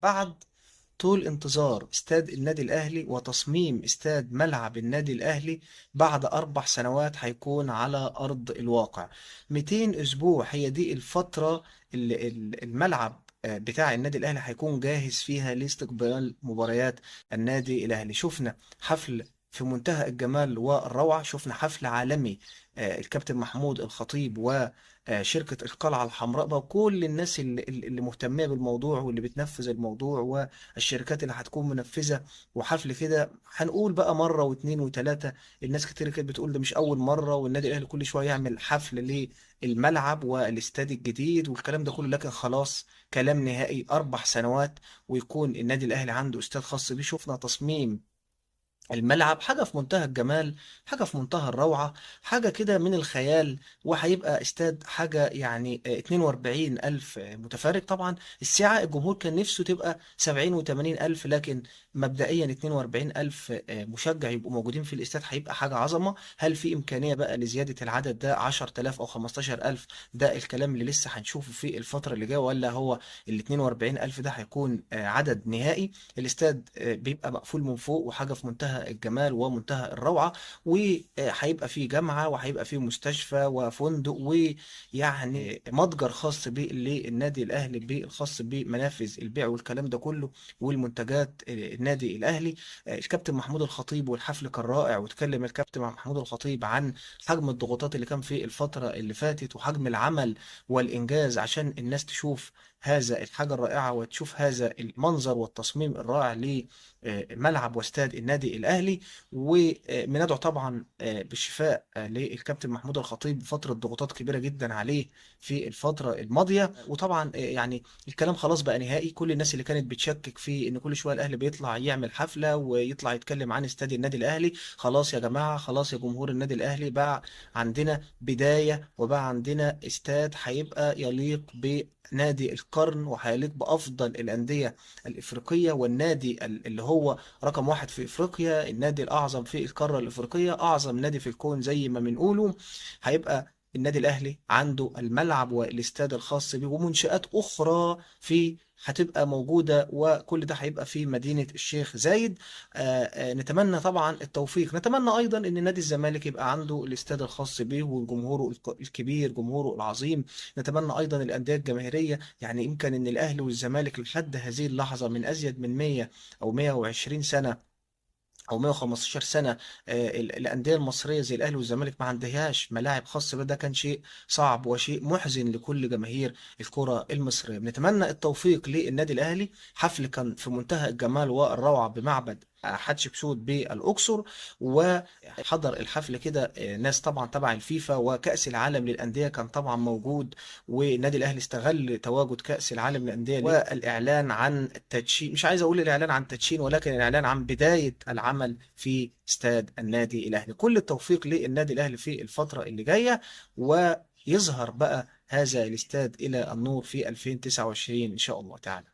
بعد طول انتظار استاد النادي الأهلي وتصميم استاد ملعب النادي الأهلي بعد 4 سنوات هيكون على أرض الواقع. 200 أسبوع هي دي الفترة اللي الملعب بتاع النادي الأهلي هيكون جاهز فيها لاستقبال مباريات النادي الأهلي. شفنا حفل في منتهى الجمال والروعة، شفنا حفل عالمي، الكابتن محمود الخطيب وشركة القلعة الحمراء بقى، وكل الناس اللي مهتمية بالموضوع واللي بتنفذ الموضوع والشركات اللي هتكون منفذة، وحفل كده هنقول بقى مرة واثنين وثلاثة. الناس كتير كانت بتقول ده مش أول مرة، والنادي الأهلي كل شوية يعمل حفل للملعب والاستاد الجديد والكلام ده كله، لكن خلاص كلام نهائي، 4 سنوات ويكون النادي الأهلي عنده استاد خاص بيه. شفنا تصميم الملعب، حاجة في منتهى الجمال، حاجة في منتهى الروعة، حاجة كده من الخيال، وهيبقى استاد حاجة 42 ألف متفرج. طبعا السعة الجمهور كان نفسه تبقى 70 وتمانين ألف، لكن مبدئيا 42 ألف مشجع يبقوا موجودين في الاستاد، هيبقى حاجة عظمة. هل في إمكانية بقى لزيادة العدد ده 10,000 أو 15,000؟ ده الكلام اللي لسه هنشوفه في الفترة اللي جاية، ولا هو ال 42,000 ده هيكون عدد نهائي؟ الاستاد بيبقى مقفول من فوق، وحاجة في منتهى الجمال ومنتهى الروعة، وهيبقى فيه جامعة وهيبقى فيه مستشفى وفندق، ويعني متجر خاص للنادي الأهلي الخاص بمنافذ البيع والكلام ده كله والمنتجات النادي الأهلي. الكابتن محمود الخطيب والحفل كان رائع، واتكلم الكابتن محمود الخطيب عن حجم الضغوطات اللي كان في الفترة اللي فاتت وحجم العمل والإنجاز عشان الناس تشوف هذا الحاجة الرائعة وتشوف هذا المنظر والتصميم الرائع لملعب واستاد النادي الأهلي. وبندعو طبعا بالشفاء للكابتن محمود الخطيب، فترة ضغوطات كبيرة جدا عليه في الفترة الماضية. وطبعا الكلام خلاص بقى نهائي، كل الناس اللي كانت بتشكك في ان كل شوية الأهلي بيطلع يعمل حفلة ويطلع يتكلم عن استاد النادي الأهلي، خلاص يا جماعة، خلاص يا جمهور النادي الأهلي، بقى عندنا بداية وبقى عندنا استاد هيبقى يليق بنادي القرن وهيليق بأفضل الأندية الإفريقية، والنادي اللي هو رقم 1 في إفريقيا، النادي الأعظم في القارة الإفريقية، أعظم نادي في الكون زي ما بنقوله. هيبقى النادي الأهلي عنده الملعب والاستاد الخاص بيه ومنشآت أخرى في هتبقى موجودة، وكل ده هيبقى في مدينة الشيخ زايد. نتمنى طبعا التوفيق، نتمنى أيضا إن نادي الزمالك يبقى عنده الاستاد الخاص بيه وجمهوره الكبير، جمهوره العظيم. نتمنى أيضا الأندية الجماهيرية، يمكن إن الأهلي والزمالك لحد هذه اللحظة من أزيد من 100 أو 120 سنة أو 115 سنة، الأندية المصرية زي الأهلي والزمالك ما عندهاش ملاعب خاصة بها. ده كان شيء صعب وشيء محزن لكل جماهير الكرة المصرية. بنتمنى التوفيق للنادي الأهلي. حفل كان في منتهى الجمال والروعة بمعبد حتشبسوت بالأقصر، وحضر الحفل كده ناس طبعا تبع الفيفا، وكأس العالم للأندية كان طبعا موجود، والنادي الأهلي استغل تواجد كأس العالم للأندية والإعلان عن التدشين، مش عايز أقول الإعلان عن تدشين، ولكن الإعلان عن بداية العمل في استاد النادي الأهلي. كل التوفيق للنادي الأهلي في الفترة اللي جاية، ويظهر بقى هذا الاستاد إلى النور في 2029 إن شاء الله تعالى.